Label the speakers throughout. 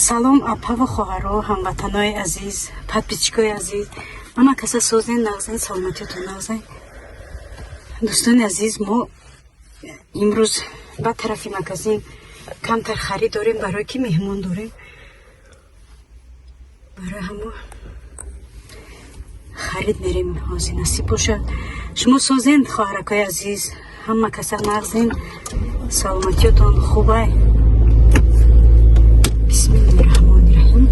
Speaker 1: Салом, апаву хоҳаро, ҳамватанои азиз, подписчикои азиз, ҳама каса созен, нағзен, саломатиятон нағзен. Дӯстони азиз, мо имрӯз ба тарафи магазин камтар харид дорем, барое ки меҳмон дорем. Барои ҳамо харид мерем ҳозир, насиб бошад. Шумо созен, хоҳаракои азиз, ҳама каса нағзен, саломатиятон хубай. Бисмиллоҳи раҳмони раҳим.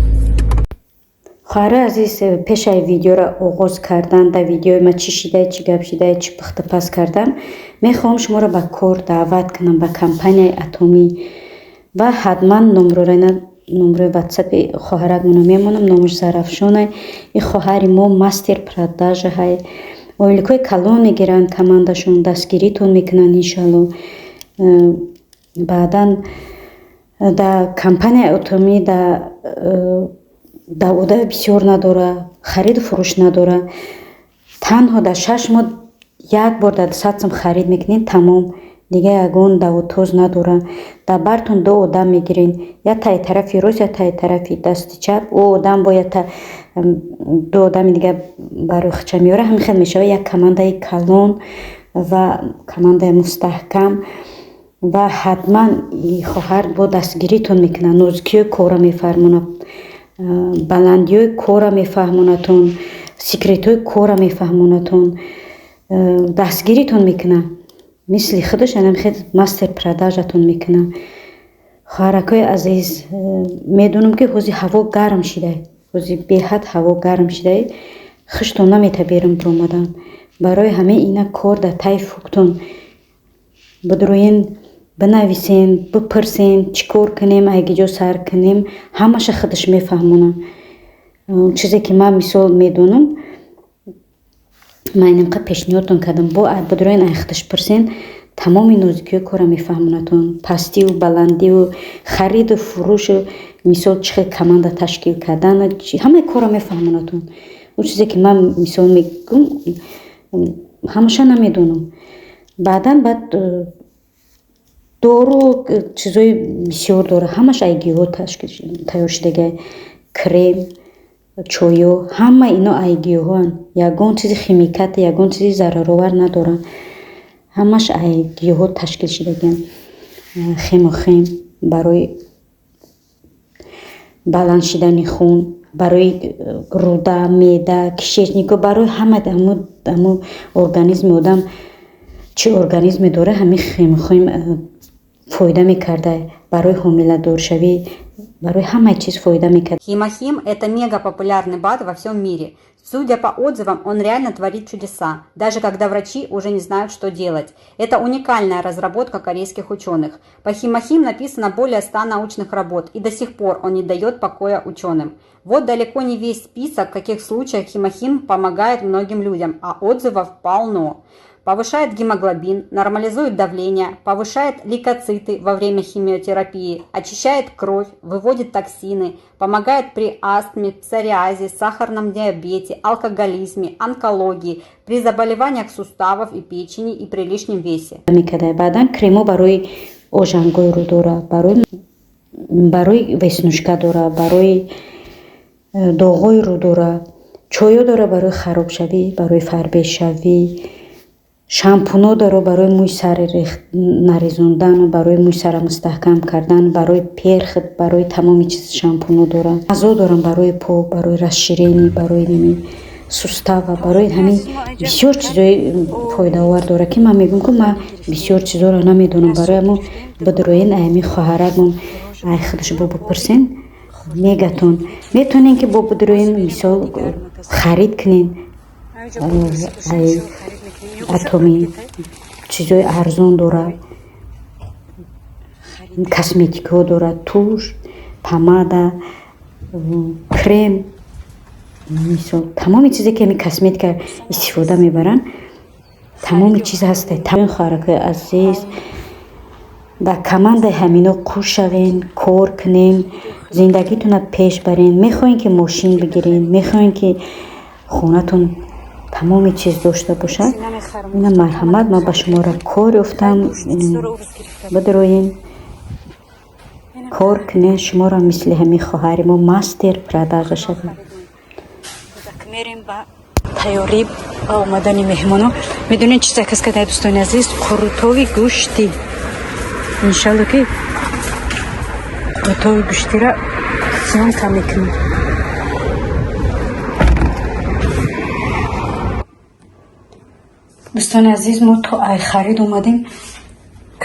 Speaker 2: Хоҳарои азиз, пешаи видеоро оғоз кардан, дар видеои ма чӣ шидай, чӣ гап шидай, чӣ пухту паз кардан, мехоҳам шуморо ба кор даъват кунам, ба компанияи Атомӣ, ва ҳатман номрои ватсапи хоҳаракмонро мемонам. Номаш Зарафшонай. И хоҳари мо мастер продажаҳай, ойликҳои калон мегиранд, командашон дастгиритон мекунанд, иншалло. Баъдан дар компанияи Атомӣ даводави бисёр надора, хариду фурӯш надора. Танҳо дар 6 моҳ як бор дар 100 сум харид мекунед, тамом, дигар ягон давутоз надора. Дар бартон ду одам мегирен: як таи тарафи рост, як таи тарафи дасти чап. Ӯ одам бояд ду одами дигар барои худша меорад. Ҳамин хел мешавад як командаи калон ва командаи мустаҳкам. Ва ҳатман хоҳар бо дастгиритон мекунад, нозукиҳои корро мефармонад, баландиҳои корро мефаҳмонадтон, секретҳои корро мефаҳмонадтон, дастгиритон мекунад. Мисли худаш анам хел мастер продажатон мекунад. Хоҳаракҳои азиз, медонам, ки ҳозир ҳаво гарм шидай, ҳозир беҳад ҳаво гарм шидай, хуштон намета берун биромадан. Барои ҳамин ина кор дар таи фуктон бидроен, бинависен, бипурсен, чӣ кор кунем, айгиҷо сар кунем, ҳамаша худаш мефаҳмонад. Чизе ки ман мисол медонам, ман инамқа пешниҳодтон кардам. Бо бидроен, ай худаш пурсен, тамоми нозукиҳои корро мефаҳмонадтон, пастиву баландиву хариду фурӯшу, мисол, чӣ хел команда ташкил кардан, ҳамаи корро мефаҳмонадтон. Он чизе ки ман мисол мегӯм, ҳамаша намедонам. Баъдан баъд дору, чизои бисёр дорад, ҳамаш ай гиёҳҳо тайёр шудагиай: крем, чойҳо, ҳама ино ай гиёҳҳоанд. Ягон чизи химикат, ягон чизи зараровар надоранд, ҳамаш ай гиёҳҳо ташкил шудагианд. Хемохим барои баланд шидани хун, барои рӯда, меъда, кишечнико, барои ҳама ҳамун организми одам, чӣ организме дорад, ҳамин хемохим фоида мекарда. Барои ҳомиладоршавӣ, барои ҳамаи чиз фоида мекард.
Speaker 3: Химохим – это мега популярный БАД во всем мире. Судя по отзывам, он реально творит чудеса, даже когда врачи уже не знают, что делать. Это уникальная разработка корейских ученых. По Химохим написано более 100 научных работ, и до сих пор он не дает покоя ученым. Вот далеко не весь список, в каких случаях Химохим помогает многим людям, а отзывов полно. Повышает гемоглобин, нормализует давление, повышает лейкоциты во время химиотерапии, очищает кровь, выводит токсины, помогает при астме, псориазе, сахарном диабете, алкоголизме, онкологии, при заболеваниях суставов и печени и при лишнем весе.
Speaker 2: Мекарда. Баъдан кремо барои ожангои рӯ дора, барои веснушка дора, барои доғҳои рӯ дора, чойҳо дора барои харобшавӣ, барои фарбешавӣ, шампунҳо дора барои мӯи сари нарезондану барои мӯи сара мустаҳкам кардан, барои перхоть, барои тамоми чиз шампунҳо дора. Мазо дорам барои по, барои расширение, барои ними сустава, барои ҳамин бисёр чизои фоидаовар дорад, ки ман мегӯям, ки ман бисёр чизоро намедонам. Барои ҳамо бидроен, ай ҳамин хоҳаракмон, ай худаш бо бипурсен, мегатон. Метавонен, ки бо бидроен, мисол, харид кунен ай Атомӣ, чизои арзон дорад, косметикаҳо дорад: тушь, помада, крем, мисол, тамоми чизе ки ҳамин косметика истифода мебаранд, тамоми чиз ҳаста. Хоҳаракҳои азиз, дар командаи ҳамино қуш шавен, кор кунем, зиндагитонро пеш барен. Мехоҳем, ки мошин бигирем, мехоҳем, ки хонатон тамоми чиз дошта бошад, ина марҳамат, ман ба шуморо кор ёфтам. Бидроен. Кор кунед, шуморо мисли ҳамин хоҳари мо мастер продажа шавед.
Speaker 1: Мерем ба тайёрӣ ба омадани меҳмоно. Медонед, чӣ заказ карда, дӯстони азиз? Қурутови гӯштӣ. Иншалло, ки қурутови гӯштира съёмка мекунем. Дӯстони азиз, мо то ай харид омадем,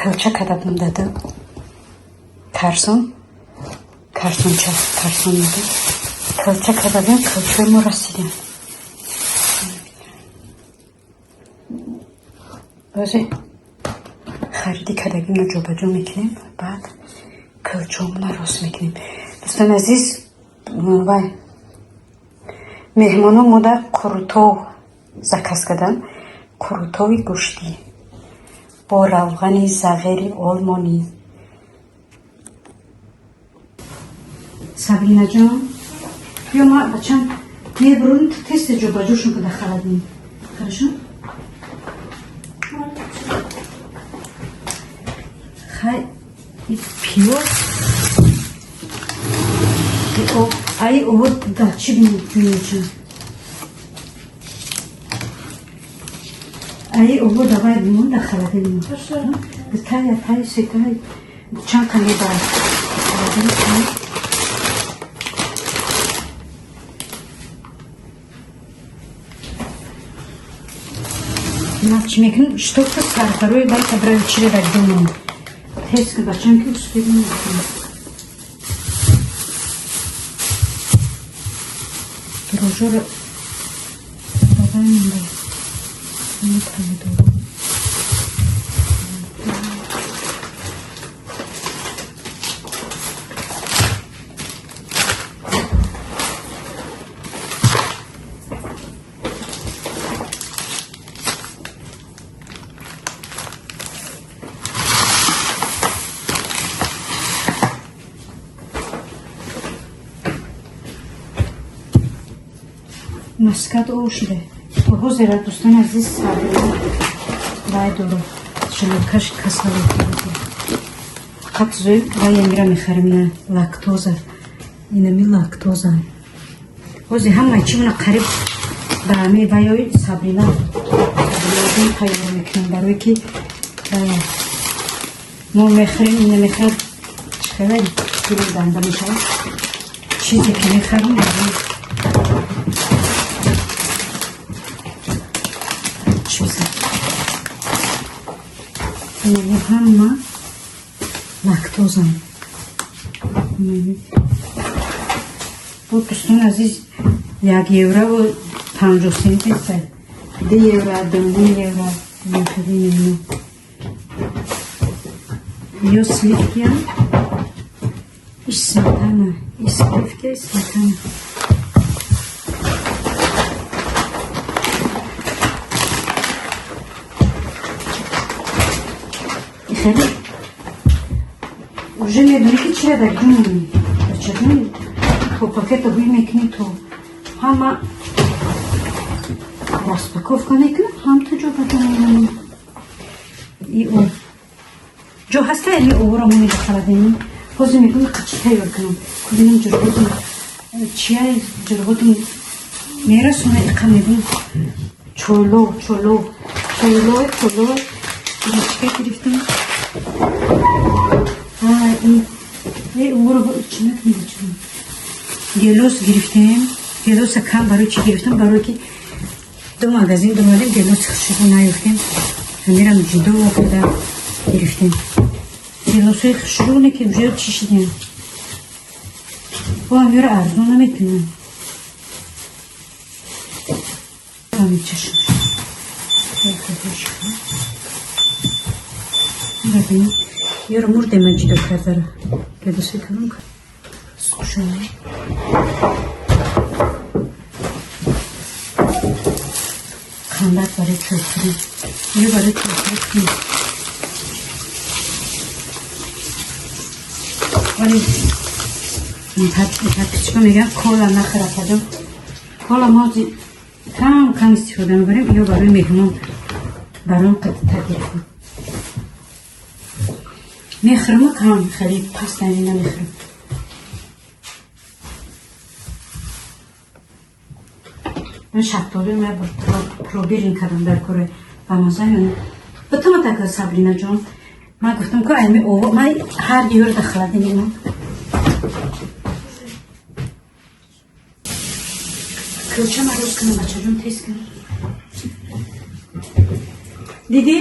Speaker 1: калча карда будам дада карсон, карсонча, карсон мегӯям, калча карда будем, калчаи мо расидем. Бозе хариди кардагимро ҷобаҷо мекунем, баъд калчаомона рост мекунем. Дӯстони азиз, вай меҳмоно мода қурутов заказ карданд, қурутови гӯштӣ бо равғани зағири олмонӣ. Сабринаҷон, биё, ма бачам мебурем, ту тез ҷобаҷошон куда холодильник. Хорошо? Хай, и пиёз, ай овод да чӣ бинем? Ай ово давай бимон дар холодильник. Тай, тай, сетай, чанд қа мебарад. Холодильник. Ма чӣ мекунем? Что-то сарбарои бай кабрави чире дар думон. Тез ки бачам ки успеть намекунем. Дрожжоро давай монда. Помидор. Маскат ов шуда. То ҳозира, дӯстони азиз, Сабрина вай дору, желудкаш касал. Фақат зӯй вай амира мехарем, на лактоза, инами лактоза. Ҳозир ҳамаи чимона қариб ба ами вайои Сабрина тайёр мекунем, барое ки мо мехӯрем, ина мехӯрад, чихела дили данда мешавад. Чизе ки мехарем, чиза инами ҳама лактозам. Бо дӯстони азиз, 1 еврову 50 сент еста, 2 евро, 2.5 евро. Мехарем ё сливкиам, иш сметана, и сливки, и сметана. Хеле уже медонӣ, ки чира дар ҷун, бачаҷон, то пакета ҳуй мекунӣ, то ҳама распаковка мекунам, ҳам то ҷобаҷо мемонем. И о ҷо ҳаста, ами овора монеда холодильник. Ҳозир мегӯм, қачи тайёр кунам, кубинам ҷурғотум чия, ҷурғотум мерасона иқа. Мегӯм, чоло, чоло, чоло, чоло чика гирифтам. Овора чӣ накунем, бачаҷон? Гелос гирифтем. Гелоса кам барои чӣ гирифтам? Барое ки ду магазин домадем, гелоси хушрӯ наёфтем, ҳамирам ҷудо карда гирифтем. Гелосои хушрӯне ки уже чӣ шидем, бо ҳамира арзон наметунам. Чашм. Ёро мурдем, ман ҷудо кардара. Гелосои калон скушала. Қандак барои чойхӯрӣ. Ё барои чойхӯрӣ. Вале подписчика мегӯянд, кола нахӯр, апаҷон. Кола мо кам кам истифода мебарем, ё барои меҳмон, барои қадита гирифтем. Мехӯрам, кам, хеле паст намехӯрам. Ман шафтолу ма пробирин кардам дар кори ба маза ё битама така. Сабрина ҷон, ман гуфтам ку айми ово ман ҳар ёр да холодильник ман кӯча ма рӯз кунам, бачаҷон, тез кунам. Дидӣ?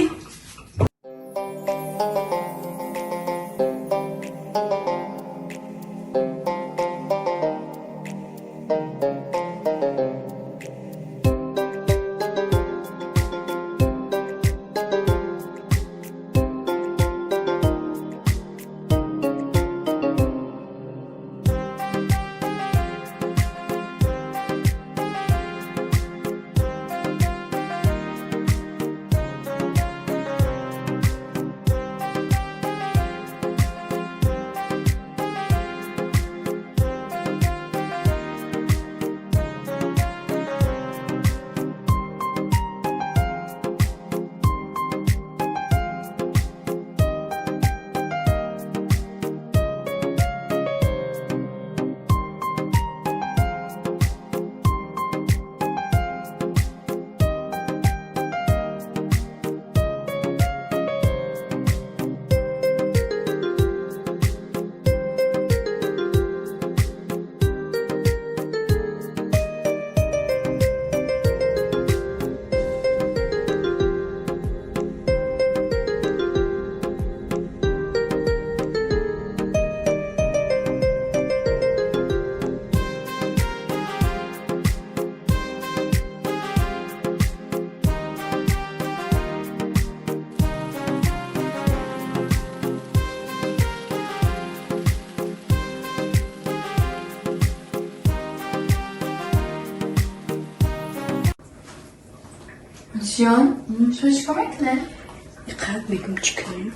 Speaker 4: Ҷон, шумо чӣ кор мекунед?
Speaker 1: Диққат мекунам, чӣ кунем,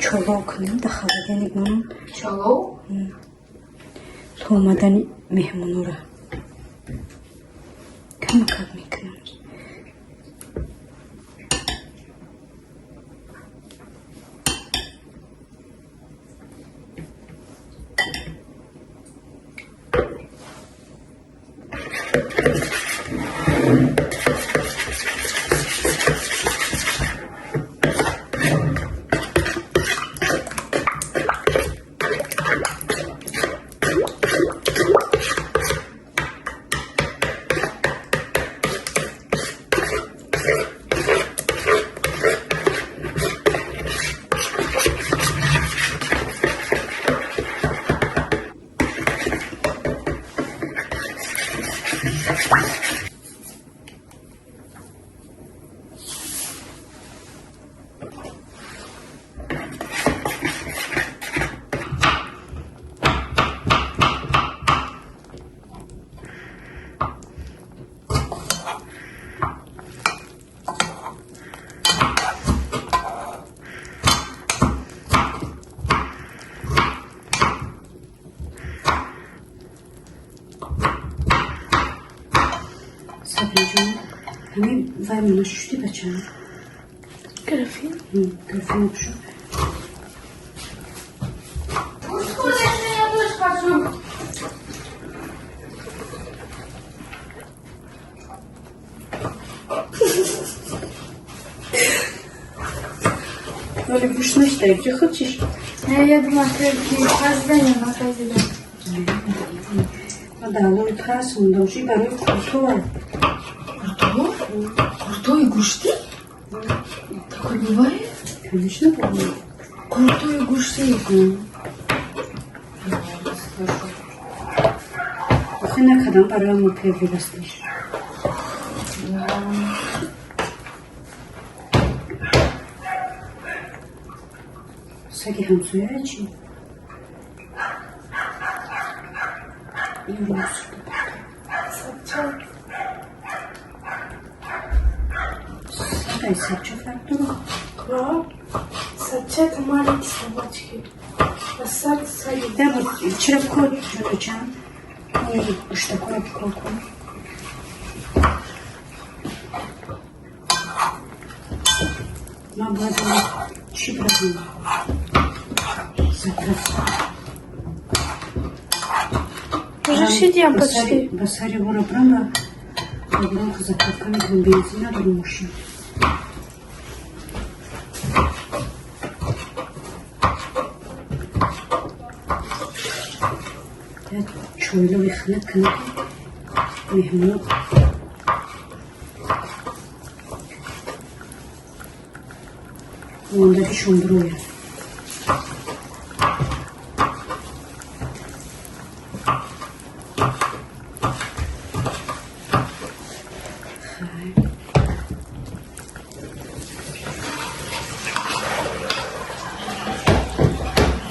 Speaker 1: чолов кунем, да холодильник монам.
Speaker 4: Чолов?
Speaker 1: То омадани меҳмонора камакак мекунам. Сабриҷон, ҳамин вай мона шушти, бачам?
Speaker 4: Графин?
Speaker 1: Графин шу.
Speaker 4: Я тоже хочу.
Speaker 1: Вале гӯш наштай, ки хочешь?
Speaker 4: Я думала, что паздани наказали.
Speaker 1: Далои пас мондам, ши барои куртоа.
Speaker 4: Курто? Куртои гӯштӣ? Такое бывает?
Speaker 1: Конечно, бывает.
Speaker 4: Куртои гӯштӣ.
Speaker 1: Охи накардам барои мо первый растиш. Саги ҳамсояя чи? Имрӯз
Speaker 4: Сагча.
Speaker 1: Сагай сагча фарқ дорад?
Speaker 4: Да. Сагча это маленькие собачки. А саг саги.
Speaker 1: Дабр, чира код ҷоночам? Гӯштакора бикор кун. Ман бояд чӣ бираҳам?
Speaker 4: Уже шидям почти.
Speaker 1: Ба сари бора брам, ба брам заправка мекунем, бензин надорем мошин. Чойлови хунук кунем, меҳмоно мондагишон бирояд.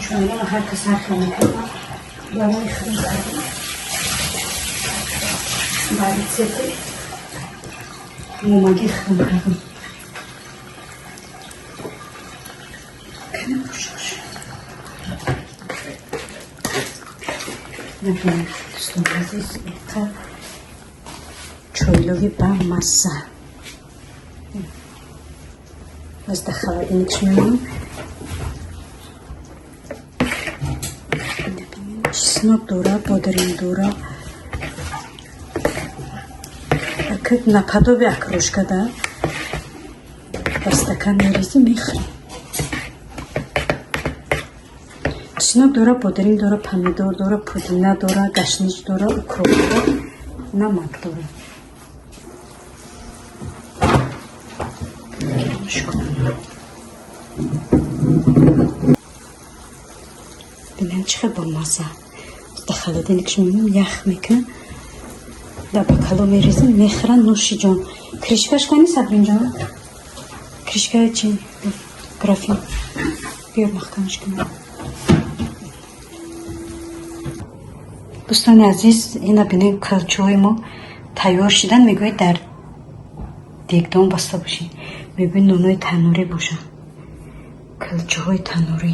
Speaker 1: Чойлоро ҳар кас ҳар хел мекунад, барои худам кардам ба рецепти момагӣ худам кардам. Набинед, дӯстони азиз, иқа чойлови ба мазза. Аз да холодильникш мемонам. Чеснок дора, бодиринг дора. Как наподобие окрошка, да? Ба стакан мерезӣ, мехӯрӣ. Чеснок дора, бодиринг дора, помидор дора, пудина дора, гашнич дора, укроп дора, намак дора. Бинед, чӣ хел бомазза. Дар холодильникш мемонам, ях мекунам, дар бокало мерезем, мехӯранд, нӯши ҷон. Крышкаш кани, Сабринҷон? Крышкаи чи? Графин. Биёр, маҳкамаш кунам. Дӯстони азиз, ина бинед, калчои мо тайёр шидан. Мегӯяд, дар дегдон баста бошед, мегӯяд, нонои таннурӣ бошанд, калчоҳои таннурӣ.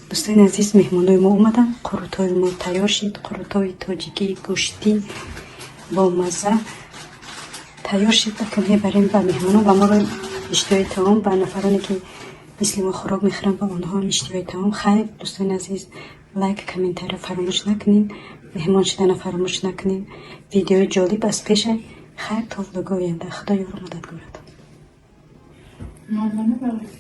Speaker 1: Дӯстони азиз, меҳмонои мо омаданд, қурутҳои мо тайёр шид. Қурутҳои тоҷикии гӯштӣ бо мазза тайёр шид. Ака мебарем ба меҳмонон, ба моро иштиҳои таом, ба нафароне, ки мисли мо хӯрок мехӯранд, ба онҳоам иштиҳои таом. Хайр, дӯстони азиз, лайк, комментария фаромӯш накунед, меҳмон шудана фаромӯш накунед. Видеои ҷолиб аз пеша. Хайр, то влогҳои оянда. Худо ёру мададгоратон.
Speaker 4: Маза набралась.